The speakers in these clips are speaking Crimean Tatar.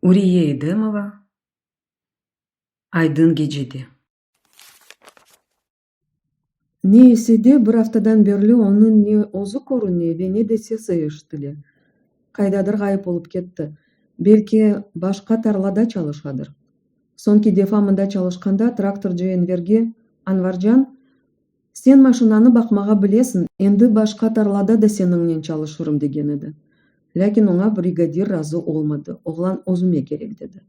Uriye Edemova Aydın gecede. Ne ise de, bir aftadan berli onıñ ne özü körüne ve ne de sesi eşitile. Qaydadır ğayıp olıp ketti. Belki başqa tarlada çalışadır. Soñki defa mında çalışqanda traktorcı Enverge, Anvarcan, sen maşinanı baqmağa bilesiñ, endi başqa tarlada da seniñnen çalışırım, degen edi. Lâkin oña brigadir razı olmadı, oğlan özüme kerek, dedi.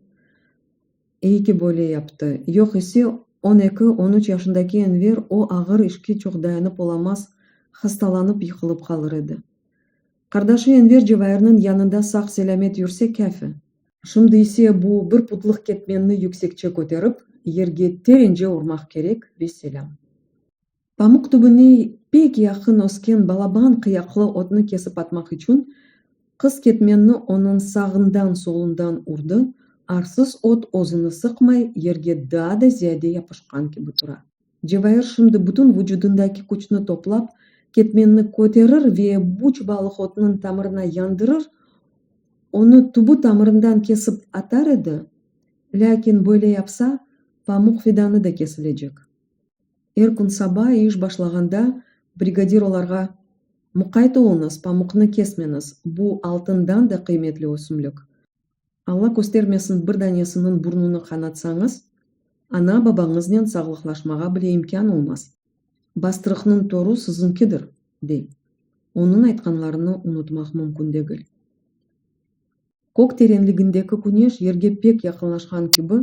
Eyi ki böyle yaptı, yoq ise on eki, on üç yaşındaki Enver o ağır işke çoq dayanıp olamaz, hastalanıp yıqılıp qalır edi. Qardaşı Enver Cevairniñ yanında sağ-selâmet yürse kâfi. Şimdi ise bu bir putlıq ketmenni yüksekçe köterip, yerge terence urmaq kerek, vesselâm. Pamuq tübüne pek yaqın ösken balaban qıyaqlı otnı kesip atmaq içün, qız ketmenni onıñ sağından-solundan urdı, arsız ot özüni sıqmay, yerge daa da ziyade yapışqan kibi tura. Cevair şimdi bütün vucudındaki küçni toplap, ketmenni köterir ve bu çıbalıq otnıñ tamırına yandırır, onı tübü-tamırından kesip atar edi, lâkin böyle yapsa, pamuq fidanı da kesilecek. Er kün saba iş başlağanda brigadir olarğa, Muqayt oluñız, pamuqnı kesmeñiz, bu altından da qıymetli ösümlik. Alla köstermesin bir danesiniñ burnunı qanatsañız, ana-babañıznen sağlıqlaşmağa bile imkân olmaz. Bastırıqnıñ toru siziñkidir, dey. Onıñ aytqanlarını unutmaq mümkün degil. Kök terenligindeki küneş yerge pek yaqınlaşqan kibi,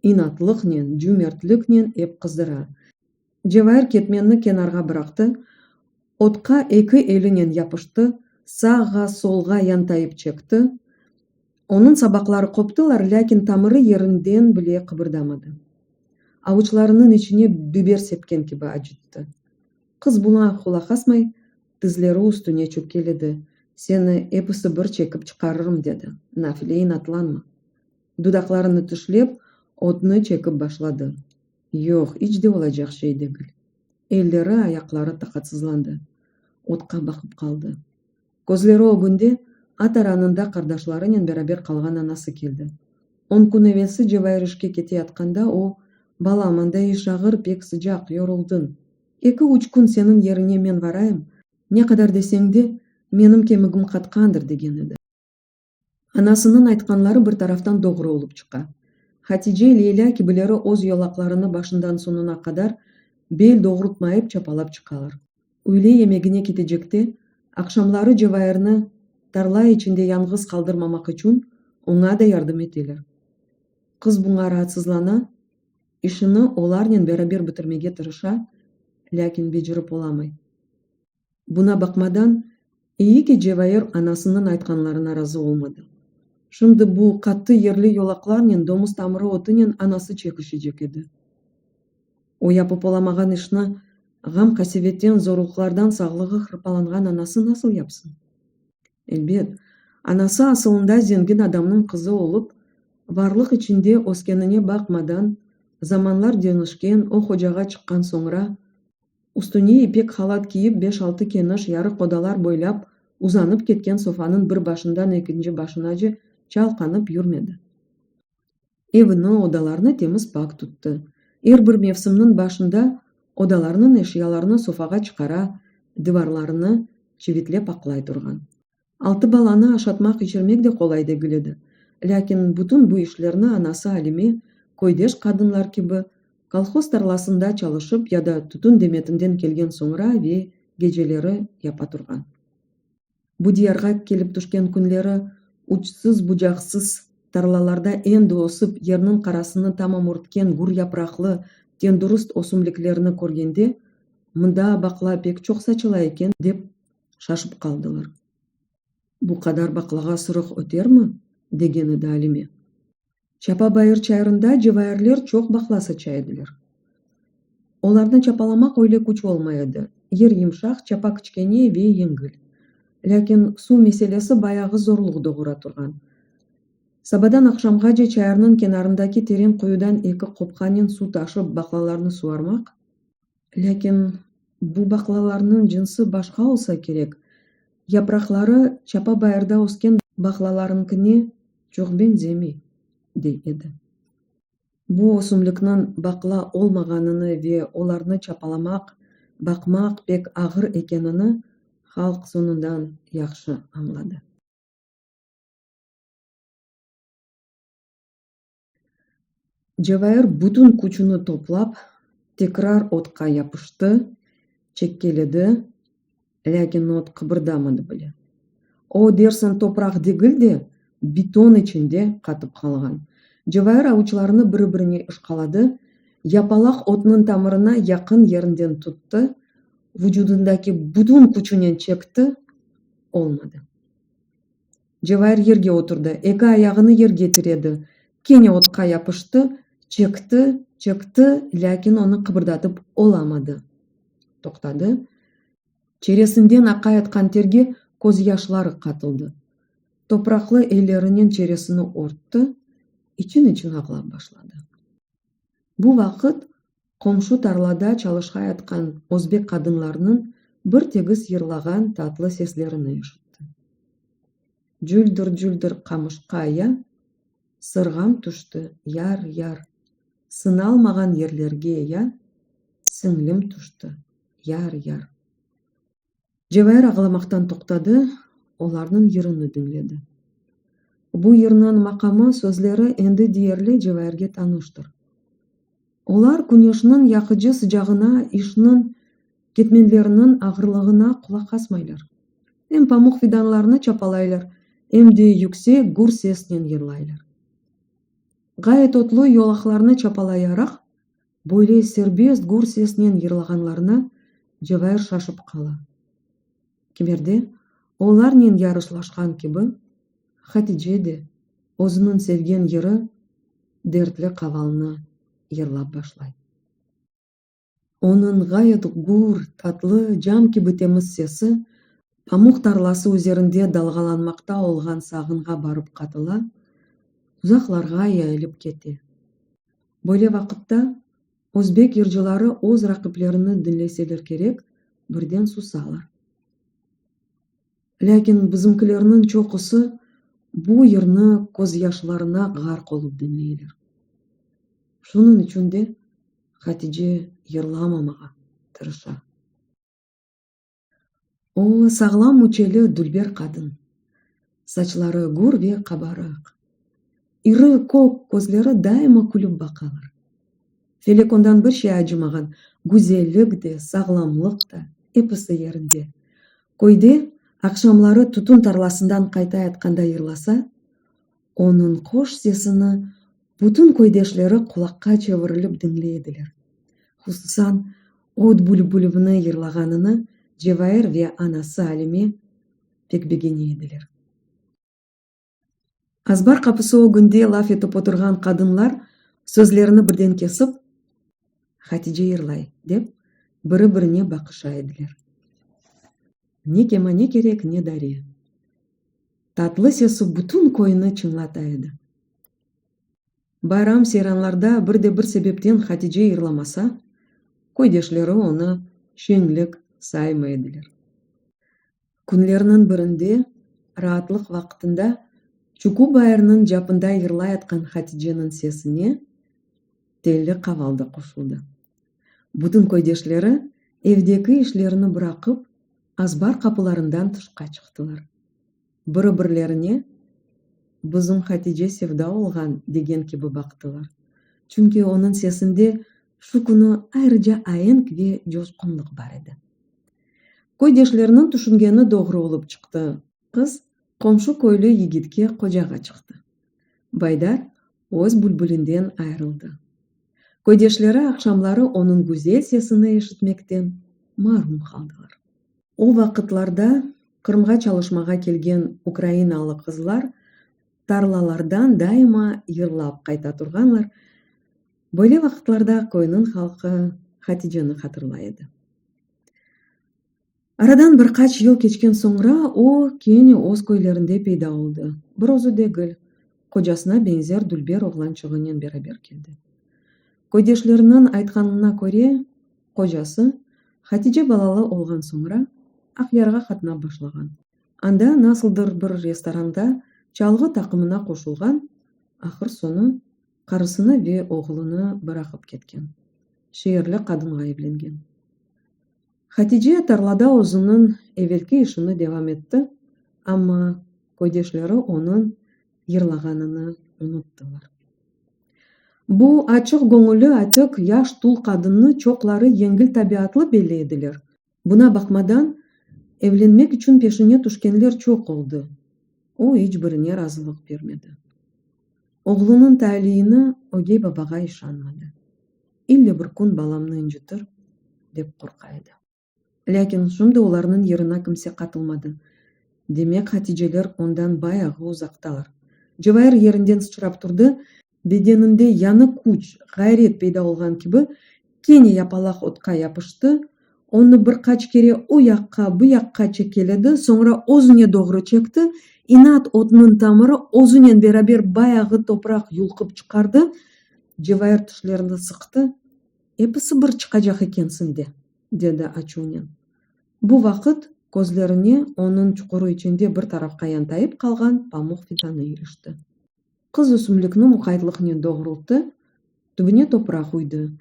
inatlıqnen, cümertliknen ep qızdıra. Cevair ketmenni kenarğa bıraqtı, otqa eki elinen yapıştı, sağğa-solğa yantayıp çekti. Onıñ sabaqları qoptılar, lâkin tamırı yerinden bile qıbırdamadı. Avuçlarınıñ içine biber sepken kibi acıttı. Qız buña qulaq asmay, tizleri üstüne çökkeledi, Seni episi bir çekip çıqarırım, dedi. Nafile inatlanma. Dudaqlarını tişlep, otnı çekip başladı. Yoq, iç de olacaq şey degil. Elleri, ayaqları taqatsızlandı. Otqa baqıp qaldı. Közleri ögünde at aranında qardaşlarınen beraber qalğan anası keldi. On kün evelsi Cevair işke keteyatqanda o, Balam, anda iş ağır, pek sıcaq, yoruldıñ. Eki-üç kün seniñ yerine men varayım, ne qadar deseñ de, menim kemigim qatqandır, degen edi. Anasınıñ aytqanları bir taraftan doğru olıp çıqa. Hatice, Leylâ kibileri öz yolaqlarını başından soñuna qadar bel doğrultmayıp çapalap çıqalar. Üyle yemegine ketecekte, aqşamları Cevairni tarla içinde yañğız qaldırmamaq içün oña da yardım eteler. Qız buña raatsızlana, işini olarnen beraber bitirmege tırışa, lâkin becerip olamay. Buna baqmadan, eyi ki Cevair anasınıñ aytqanlarına razı olmadı. Şimdi bu qattı yerli yolaqlarnen, domuz tamırı otunen anası çekişecek edi. O yapıp olamağan işni ğam-qasevetten, zorluqlardan sağlığı hırpalanğan anası nasıl yapsın? Elbet, anası asılında zengin adamnıñ qızı olıp, varlıq içinde öskenine baqmadan, zamanlar deñişken, o hocağa çıqqan soñra, Üstüne ipek halat kiyip, beş-altı keniş yarıq odalar boylap uzanıp ketken sofanıñ bir başından ekinci başınace çalqanıp yürmedi. Evini, odalarnı temiz-pak tuttı. Er bir mevsimniñ başında odalarnıñ eşyalarını sofağa çıqara, divarlarını çivitlep aqlay turğan. Altı balanı aşatmaq-içirmek de qolay degil edi. Lâkin bütün bu işlerni anası Alime, köydeş qadınlar kibi, kolhoz tarlasında çalışıp ya da tütün demetinden kelgen soñra ve geceleri yapa turğan. Bu diyarğa kelip tüşken künleri uçsız-bucaqsız tarlalarda endi ösip, yerniñ qarasını tamam örtken gür yapraqlı, tendürist ösümliklerni körgende, mında baqla pek çoq saçıla eken, dep şaşıp qaldılar. Bu qadar baqlağa sırıq ötermi? degen edi Alime. Çapa bayır çayırında cevairler çoq baqla saça ediler. Olarnı çapalamaq öyle küç olmay edi, yer yımşaq, çapa kiçkene ve yengil. Lâkin suv meselesi bayağı zorluq doğura turğan. Sabadan aqşamğace çayırnıñ kenarındaki teren quyudan eki qopqanen suv taşıp baqlalarnı suvarmaq, Lâkin bu baqlalarnıñ cınsı başqa olsa kerek, yapraqları çapa bayırda ösken baqlalarıñkine çoq beñzemey. dey edi. Bu ösümlikniñ baqla olmağanını ve olarnı çapalamaq, baqmaq pek ağır ekenini halq soñundan yahşı añladı. Cevair bütün küçüni toplap, tekrar otqa yapıştı, çekkeledi, lâkin ot qıbırdamadı bile. O, dersiñ topraq degil de, beton içinde qatıp qalğan. Cevair avuçlarını biri-birine ışqaladı, yapalaq otnıñ tamırına yaqın yerinden tuttı, vucudındaki bütün küçünen çekti, olmadı. Cevair yerge oturdı, eki ayağını yerge tiredi, kene otqa yapıştı, çekti, çekti, lâkin onı qıbırdatıp olamadı. Toqtadı, çeresinden aqayatqan terge közyaşları qatıldı. Topraqlı ellerinen çeresini örtti, için-için ağlap başladı. Bu vaqıt qomşu tarlada çalışayatqan özbek qadınlarnıñ bir tegiz yırlağan tatlı seslerini eşitti. Cüldir-cüldir qamışqa ya, Sırğam tüşti, yar-yar, Sınalmağan yerlerge ya, Siñlim tüşti, yar-yar. Cevair ağlamaqtan toqtadı, olarnıñ yırını diñledi. Bu yırnıñ maqamı, sözleri endi deyerli Cevairge tanıştır. Olar küneşniñ yaqıcı sıcağına, işniñ, ketmenleriniñ ağırlığına qulaq asmaylar. Em pamuq fidanlarını çapalaylar, em de yüksek, gür sesnen yırlaylar. Ğayet otlu yolaqlarnı çapalayaraq, Böyle serbest gür sesnen yırlağanlarına Cevair şaşıp qala. Kimerde, olarnen yarışlaşqan kibi, Hatice de özüniñ sevgen yırı Dertli qavalnı yırlap başlay. Onıñ ğayet gür, tatlı, cam kibi temiz sesi pamuq tarlası üzerinde dalğalanmaqta olğan sağınğa barıp qatıla, uzaqlarğa yayılıp kete. Böyle vaqıtta özbek yırcıları öz raqiplerini diñleseler kerek, birden susalar. Lâkin bizimkilerniñ çoqusı bu yırnı közyaşlarına ğarq olıp diñleyler. Şunıñ içün de Hatice yırlamamağa tırışa. O, sağlam müçeli dülber qadın. Saçları gür ve qabarıq. İri kök közleri daima külüp baqalar. Felek ondan bir şey acımağan, güzellik de, sağlamlıq da, episi yerinde. Köyde aqşamları tütün tarlasından qaytayatqanda yırlasa, onıñ hoş sesini bütün köydeşleri qulaqqa çevirilip diñley ediler. Hususan, Ot bülbülüni yırlağanını Cevair ve anası Alime pek begene ediler. Azbar qapısı ögünde laf etip oturğan qadınlar sözlerini birden kesip, Hatice yırlay, dep, biri-birine baqışa ediler. Ne kemane kerek, ne dare. Tatlı sesi bütün köyni çıñlata edi. Bayram-seyranlarda bir de bir sebepten Hatice yırlamasa, köydeşleri onı şeñlik saymay ediler. Künlerniñ birinde, raatlıq vaqtında Çuku bayırnıñ capında yırlayatqan Haticeniñ sesine telli qaval da qoşuldı. Bütün köydeşleri evdeki işlerini bıraqıp, azbar qapılarından tışqa çıqtılar. Biri-birlerine, Bizim Hatice sevda olğan, degen kibi baqtılar. Çünki onıñ sesinde şu künü ayrıca aenk ve coşqunlıq bar edi. Köydeşlerniñ tüşüngeni doğru olıp çıqtı, qız qomşu köylü yigitke qocağa çıqtı. Baydar öz bülbülinden ayırıldı. Köydeşleri aqşamları onıñ güzel sesini eşitmekten marum qaldılar. O vaqıtlarda Qırımğa çalışmağa kelgen ukrainalı qızlar tarlalardan daima yırlap qayta turğanlar, böyle vaqıtlarda köyniñ halqı Haticeni hatırlay edi. Aradan bir qaç yıl keçken soñra o, kene öz köylerinde peyda oldı, bir özü degil, qocasına beñzer dülber oğlançığınen beraber keldi. Köydeşleriniñ aytqanına köre, qocası, Hatice balalı olğan soñra, Aqyarğa qatnap başlağan. Anda nasıldır bir restoranda çalğı taqımına qoşulğan. Ahır-soñu, qarısını ve oğlunı bıraqıp ketken. Şeerli qadınğa evlengen. Hatice tarlada özüniñ evelki işini devam etti, amma köydeşleri onıñ yırlağanını unuttılar. Bu açıq göñülli atik yaş tul qadınnı çoqları yengil tabiatlı belley ediler. Buna baqmadan, evlenmek içün peşine tüşkenler çoq oldı, o iç birine razılıq bermedi. Oğlunıñ taliyini ögey babağa işanmadı. İlle bir kün balamnı ıncıtır, dep qorqa edi. Lâkin şimdi olarnıñ yırına kimse qatılmadı. Demek, Haticeler ondan bayağı uzaqtalar. Cevair yerinden sıçrap turdı, bedeninde yañı küç, ğayret peyda olğan kibi, kene yapalaq otqa yapıştı, onı bir qaç kere o yaqqa, bu yaqqa çekkeledi, soñra özüne doğru çekti, inat otnıñ tamırı özünen beraber bayağı topraq yulqıp çıqardı, Cevair tişlerini sıqtı, Episi bir çıqacaq ekensiñ de! dedi açuvnen. Bu vaqıt közlerine onıñ çuqurı içinde bir tarafqa yantayıp qalğan pamuq fidanı ilişti. Qız ösümlikni muqaytlıqnen doğrulttı, tübüne topraq uydı.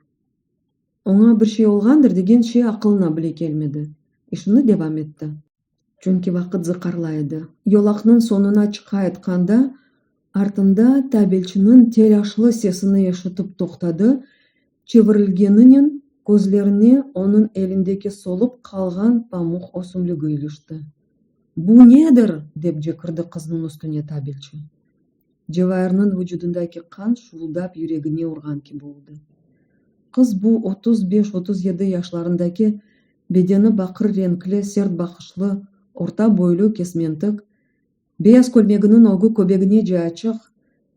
Oña bir şey olğandır degen şey aqılına bile kelmedi. İşini devam etti. Çünki vaqıt zıqarlay edi. Yolaqnıñ soñuna çıqayatqanda, artında tabelçiniñ telâşlı sesini eşitip toqtadı, çevirilgeninen közlerine onıñ elindeki solıp qalğan pamuq ösümligi ilişti. Bu nedir? dep cekirdi qıznıñ üstüne tabelçi. Cevairniñ vucudındaki qan şuvuldap yüregine urğan kibi oldı. Qız bu 35, 37 yaşlarındaki, bedeni baqır renkli, sert baqışlı, orta boylu, kesmentik, beyaz kölmeginiñ ögü köbeginece açıq,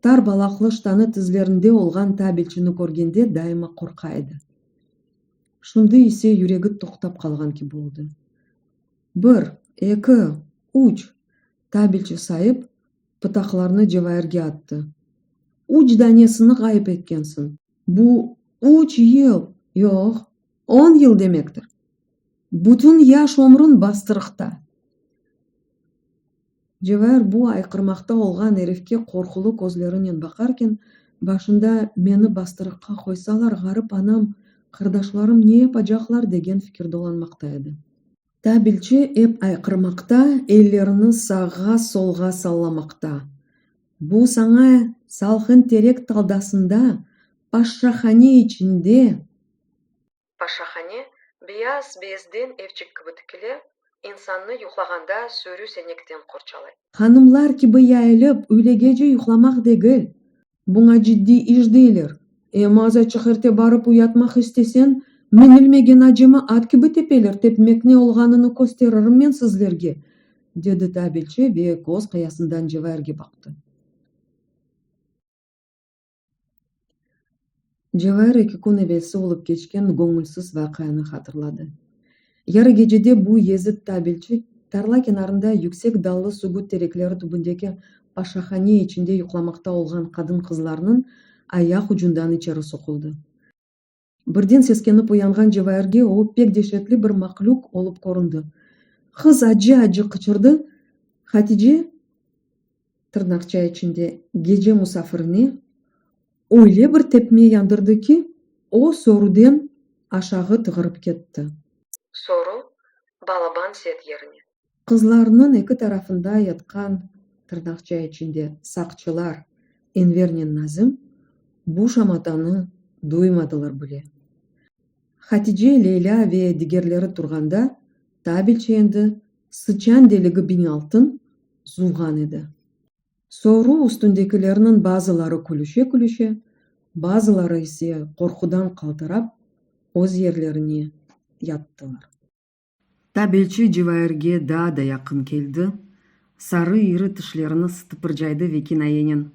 tar balaqlı ştanı tizlerinde olğan tabelçini körgende daima qorqa edi. Şimdi ise yüregi toqtap qalğan kibi oldı. Bir, eki, üç, tabelçi sayıp, pıtaqlarnı Cevairge attı. Üç danesini ğayıp etkensiñ. Bu üç yıl, yoq, on yıl demektir. Bütün yaş ömrüñ bastırıqta. Cevair bu ayqırmaqta olğan erifke qorqulı közlerinen baqarken, başında meni bastırıqqa qoysalar, ğarip anam, qardaşlarım ne yapacaqlar degen fikir dolanmaqta edi. Tabelçi ep ayqırmaqta, ellerini sağğa-solğa sallamaqta. Bu saña salqın terek taldasında, paşşahane içinde. Paşşahane, beyaz bezden evçik kibi tikile, insannı yuqlağanda sürü-senekten qorçalay. Hanımlar kibi yayılıp, üylegece yuqlamaq degil. Buña ciddiy iş deyler. Em azaçıq erte barıp uyatmaq isteseñ, minilmegen acemi at kibi tepeler, tepmek ne olğanını kösteririm men sizlerge, dedi tabelçi ve köz qıyasından Cevairge baqtı. Cevair eki kün evelsi olıp keçken göñülsiz vaqianı hatırladı. Yarı gecede bu yezit tabelçi tarla kenarında yüksek dallı sugut terekleri tübündeki paşahane içinde yuqlamaqta olğan qadın-qızlarnıñ ayaq ucundan içeri soquldı. Birden seskenip uyanğan Cevairge o pek deşetli bir mahlüq olıp köründi. Qız acı-acı qıçırdı, Hatice, tırnaqça içinde, gece musafirine öyle bir tepme yandırdı ki, o soruden aşağı tığırıp ketti. Soru, balaban set yerine. Qızlarnıñ eki tarafında yatqan, tırnaqça içinde, saqçılar Envernen Nazim bu şamatanı duymadılar bile. Hatice, Leylâ ve digerleri turğanda, tabelçi endi sıçan deligi biñaltın zuvğan edi. Soru üstündekilerniñ bazıları külüşe-külüşe, bazıları ise qorqudan qaltırap, öz yerlerine yattılar. Tabelçi Cevairge daa da yaqın keldi, sarı iri tişlerini sıtıpırcaydı ve kinayenen,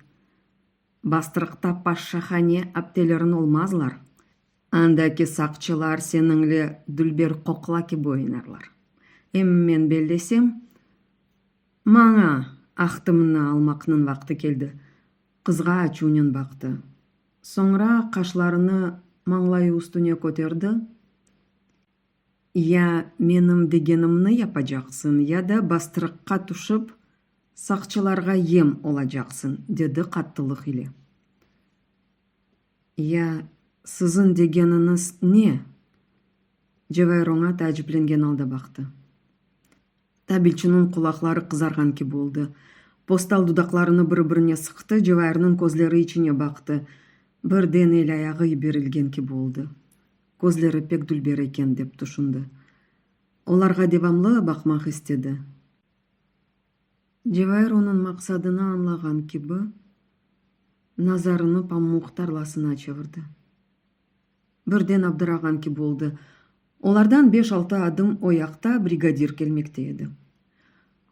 Bastırıqta paşşahane apteleriñ olmazlar, andaki saqçılar seniñle dülber qoqla kibi oynarlar. Em men bellesem, maña ahtımnı almaqnıñ vaqtı keldi, qızğa açuvnen baqtı. Soñra qaşlarını mañlayı üstüne köterdi. Ya menim degenimni yapacaqsıñ, ya da bastırıqqa tüşip. Saqçılarğa yem olacaqsıñ, dedi qattılıq ile. Ya siziñ degeniñiz ne? Cevair oña taaciplengen alda baqtı. Tabelçiniñ qulaqları qızarğan kibi oldı. Postal dudaqlarını biri-birine sıqtı, Cevairniñ közleri içine baqtı. Birden el-ayağı yiberilgen kibi oldı. Közleri pek dülber eken, dep tüşündi. Olarğa devamlı baqmaq istedi. Cevair onıñ maqsadını añlağan kibi, nazarını pamuq tarlasına çevirdi. Birden abdırağan kibi oldı. Olardan beş-altı adım o yaqta brigadir kelmekte edi.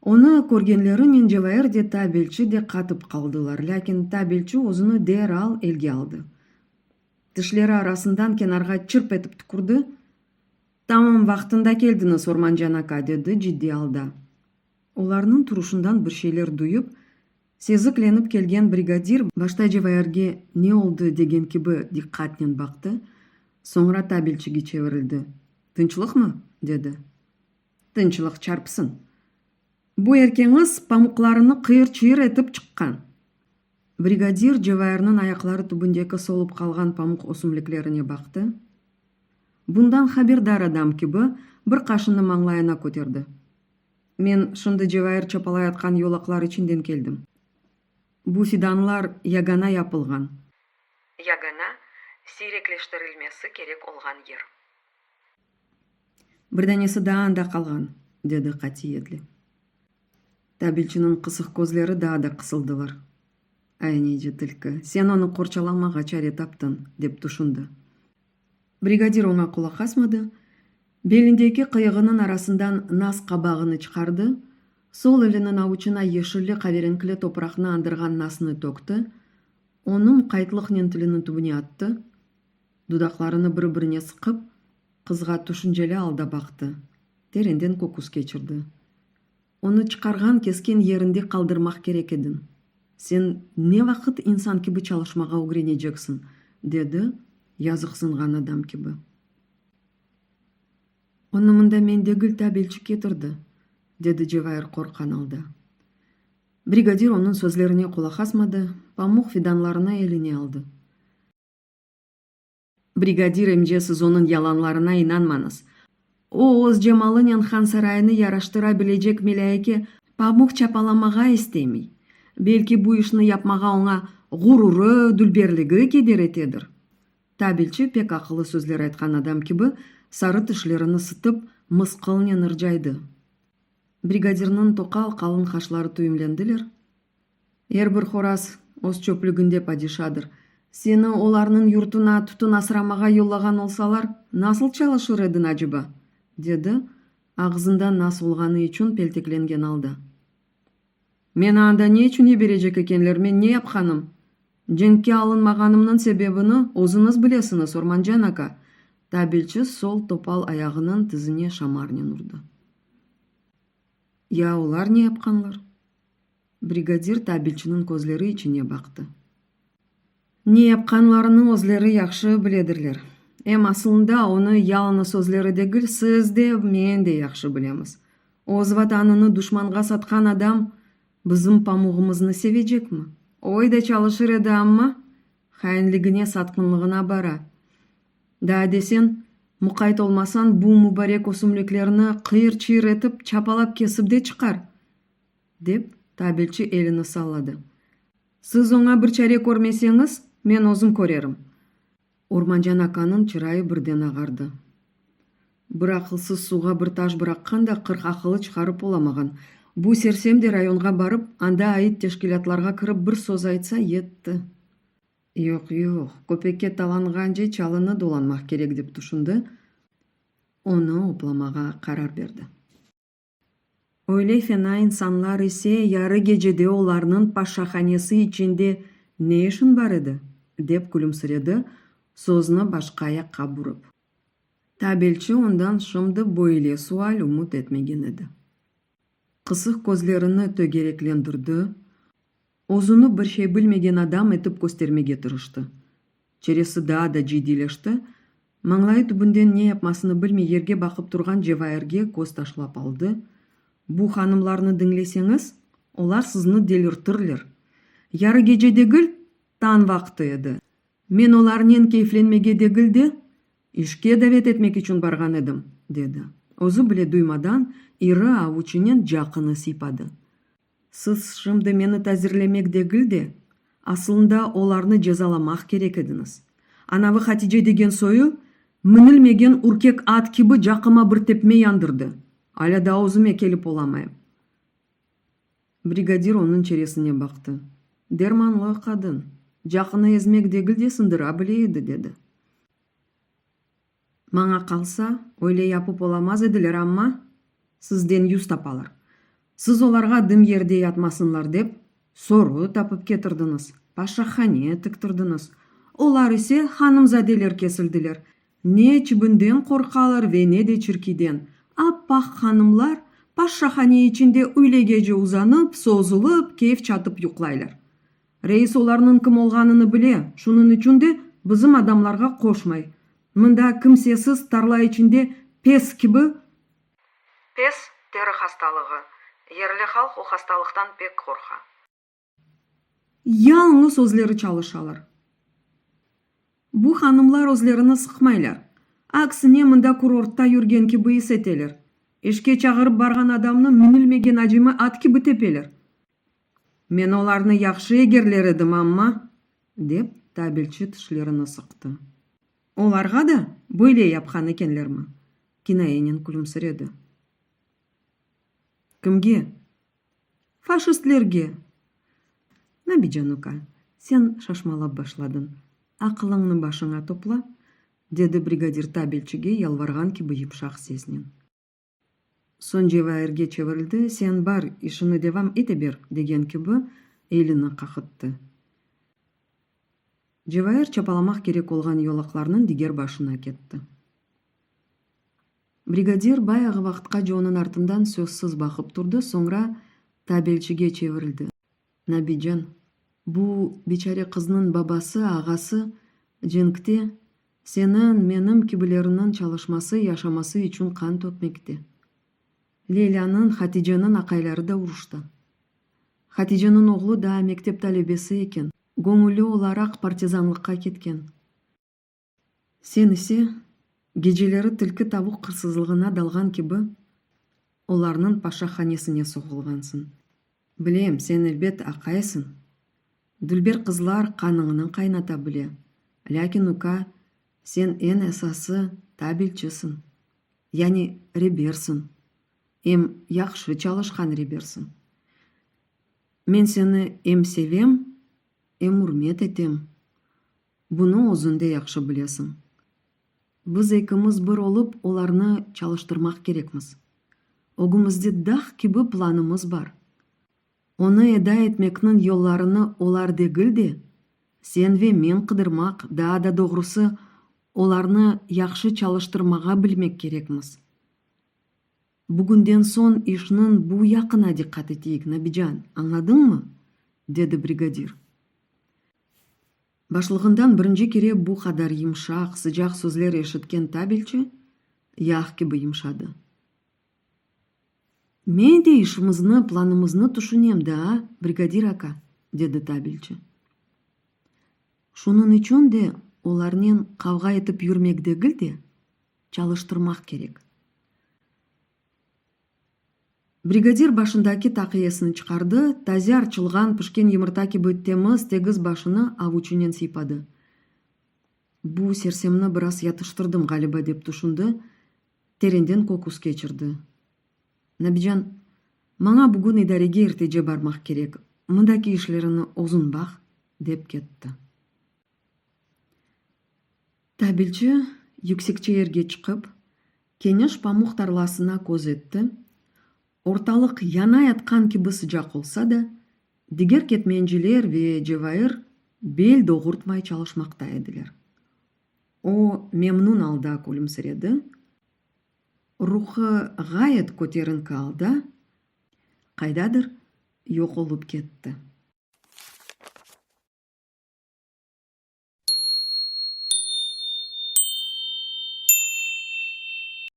Onı körgenlerinen Cevair de, tabelçi de qatıp qaldılar, lâkin tabelçi özüni deral elge aldı. Tişleri arasından kenarğa çırp etip tükürdi, Tamam vaqtında keldiñiz, Ormancan aka, dedi ciddiy alda. Olarnıñ turuşından bir şeyler duyıp, seziklenip kelgen brigadir başta Cevairge ne oldı degen kibi diqqatnen baqtı, soñra tabelçige çevirildi, Tınçlıqmı? dedi. Tınçlıq çarpsın. Bu erkeñiz pamuqlarını qıyır-çıyır etip çıqqan. Brigadir Cevairniñ ayaqları tübündeki solıp qalğan pamuq ösümliklerine baqtı. Bundan haberdar adam kibi, bir qaşını mañlayına köterdi. Men şimdi Cevair çapalayatqan yolaqlar içinden keldim. Bu fidanlar yagana yapılğan. Yagana, siyrekleştirilmesi kerek olğan yer. Bir danesi daa anda qalğan, dedi qatiyetle. Tabelçiniñ qısıq közleri daa da qısıldılar. Ayneci tilki, sen onı qorçalamağa çare taptıñ, dep tüşündi. Brigadir oña qulaq asmadı, belindeki qıyığınıñ arasından nas qabağını çıqardı, sol eliniñ avuçına yeşilli-qaverenkli topraqnı añdırğan nasnı tökti, onı muqaytlıqnen tiliniñ tübüne attı, dudaqlarını bir-birine sıqıp, qızğa tüşünceli alda baqtı, terenden köküs keçirdi. Onı çıqarğan-kesken yerinde qaldırmaq kerek ediñ. Sen ne vaqıt insan kibi çalışmağa ögreneceksiñ? dedi yazıqsınğan adam kibi. Onı mında men degil, tabelçi ketirdi, dedi Cevair qorqqan alda. Brigadir onıñ sözlerine qulaq asmadı, pamuq fidanlarını eline aldı. Brigadir emce siz onıñ yalanlarına inanmañız. O, öz cemalınen han sarayını yaraştıra bilecek melâike pamuq çapalamağa istemey. Belki bu işni yapmağa oña ğururı, dülberligi keder etedir. Tabelçi pek aqıllı sözler aytqan adam kibi sarı tişlerini sıtıp, mısqılnen ırcaydı. Brigadirniñ toqal qalın qaşları tüyümlendiler. Er bir horaz öz çöplüginde padişadır. Seni olarnıñ yurtuna tütün asramağa yollağan olsalar, nasıl çalışır ediñ aceba? dedi, ağzında nas olğanı içün pelteklengen alda. Meni anda ne içün yiberecek ekenler, men ne yapqanım? Cenkke alınmağanımnıñ sebebini özüñiz bilesiñiz, Ormancan aka, tabelçi sol topal ayağınıñ tizine şamarnen urdı. Ya olar ne yapqanlar? Brigadir tabelçiniñ közleri içine baqtı. Ne yapqanlarını özleri yahşı biledirler. Em asılında onı yalıñız özleri degil, siz de, men de yahşı bilemiz. Öz vatanını duşmanğa satqan adam bizim pamuğımıznı sevecekmi? Oy da çalışır edi amma, hainligine, satqınlığına bara. Daa deseñ, muqayt olmasañ, bu mubarek ösümliklerni qıyır-çıyır etip, çapalap kesip de çıqar, dep, tabelçi elini salladı. Siz oña bir çare körmeseñiz, men özüm körerim. Ormancan akanıñ çırayı birden ağardı. Bir aqılsız suvğa bir taş bıraqqan da 40 aqılı çıqarıp olamağan. Bu sersem de rayonğa barıp, anda ait teşkilâtlarğa kirip bir söz aytsa, yetti. Yoq, yoq, köpekke talanğance çalını dolanmaq kerek dep tüşündi, onı oplamağa qarar berdi. Öyle fena insanlar ise yarı gecede olarnıñ paşahanesi içinde ne işiñ bar edi? dep külümsiredi, sözni başqa yaqqa burıp. Tabelçi ondan şimdi böyle sual ümüt etmegen edi. Qısıq közlerini tögereklendirdi, özüni bir şey bilmegen adam etip köstermege tırıştı. Çeresi daa da ciddiyleşti, mañlayı tübünden ne yapmasını bilmey yerge baqıp turğan Cevairge köz taşlap aldı, Bu hanımlarnı diñleseñiz! Olar sizni delirtirler. Yarı gece degil, tañ vaqtı edi. Men olarnen keyflenmege degil de, işke davet etmek içün barğan edim, dedi. Özü bile duymadan, iri avuçınen caqını sıypadı. Siz şimdi meni tazirlemek degil de, asılında olarnı cezalamaq kerek ediñiz. Anavı Hatice degen soyu, minilmegen ürkek at kibi caqıma bir tepme yandırdı. Alâ daa özüme kelip olamayım. Brigadir onıñ çeresine baqtı. Dermanlı qadın. Caqını ezmek degil de sındıra bile edi, dedi. Maña qalsa, öyle yapıp olamaz ediler, amma sizden yüz tapalar. Siz olarğa dım yerde yatmasınlar dep, soru tapıp ketirdiñiz, paşahane tiktirdiñiz. Olar ise hanımzadeler kesildiler. Ne çibinden qorqalar ve ne de çirkiyden. Appaq hanımlar paşahane içinde üylegece uzanıp, sozulıp, keyf çatıp yuqlaylar. Reis olarnıñ kim olğanını bile, şunıñ içün de bizim adamlarğa qoşmay. Mında kimsesiz tarla içinde pes kibi. Pes, teri hastalığı. Yerli halq o hastalıqtan pek qorqa. Yalıñız özleri çalışalar. Bu hanımlar özlerini sıqmaylar. Aksine, mında kurortta yürgen kibi is eteler. İşke çağırıp barğan adamnı minilmegen acemi at kibi tepeler. Men olarnı yahşı egerler edim, amma, dep tabelçi tişlerini sıqtı. Olarğa da böyle yapqan ekenlermi? Kinayenen külümsiredi. Kimge? Faşistlerge! Nabican uka, sen şaşmalap başladıñ. Aqılıñnı başıña topla, dedi brigadir tabelçige yalvarğan kibi yımşaq sesnen. Soñ Cevairge çevirildi, sen bar, işiñni devam ete ber, degen kibi elini qaqıttı. Cevair çapalamaq kerek olğan yolaqlarnıñ diger başına ketti. Brigadir bayağı vaqıtqace onıñ artından sözsiz baqıp turdı, soñra tabelçige çevirildi. Nabican, bu biçare qıznıñ babası, ağası cenkte seniñ, menim kibileriniñ çalışması, yaşaması içün qan tökmekte. Leylânıñ, Haticeniñ aqayları da uruşta. Haticeniñ oğlu daa mektep talebesi eken, göñülli olaraq partizanlıqqa ketken. Sen ise, geceleri tilki tavuq qırsızlığına dalğan kibi, olarnıñ paşahanesine soğulğansıñ. Bilem, sen elbet aqaysıñ. Dülber qızlar qanıñnı qaynata bile. Lâkin, uka, sen eñ esası tabelçisiñ. Yani rebersiñ. Em yahşı çalışqan rebersiñ. Men seni em sevem, em ürmet etem. Bunı özüñ de yahşı bilesiñ. Biz ekimiz bir olıp, olarnı çalıştırmaq kerekmiz. Ögümizde dağ kibi planımız bar. Onı eda etmekniñ yollarını olar degil de, sen ve men qıdırmaq, daa da doğrusı, olarnı yahşı çalıştırmağa bilmek kerekmiz. Bugünden soñ işniñ bu yaqına diqqat eteyik, Nabican, añladıñmı? dedi brigadir. Başlığından birinci kere bu qadar yımşaq, sıcaq sözler eşitken tabelçi yağ kibi yımşadı. Men de işimizni, planımıznı tüşünem daa, brigadir aka, dedi tabelçi. Şunıñ içün de olarnen qavğa etip yürmek degil de, çalıştırmaq kerek. Brigadir başındaki taqiyesini çıqardı, taze arçılğan, pişken yımırta kibi temiz, tegiz başını avuçınen sıypadı. Bu sersemni biraz yatıştırdım, ğaliba, dep tüşündi, terenden köküs keçirdi. Nabican, maña bugün idarege ertece barmaq kerek, mındaki işlerini özüñ baq, dep ketti. Tabelçi yüksekçe yerge çıqıp, keniş pamuq tarlasına köz etti, ortalıq yanayatqan kibi sıcaq olsa da, diger ketmenciler ve Cevair bel doğurtmay çalışmaqta ediler. O, memnün alda külümsiredi, ruhı ğayet köterinki alda qaydadır yoq olıp ketti.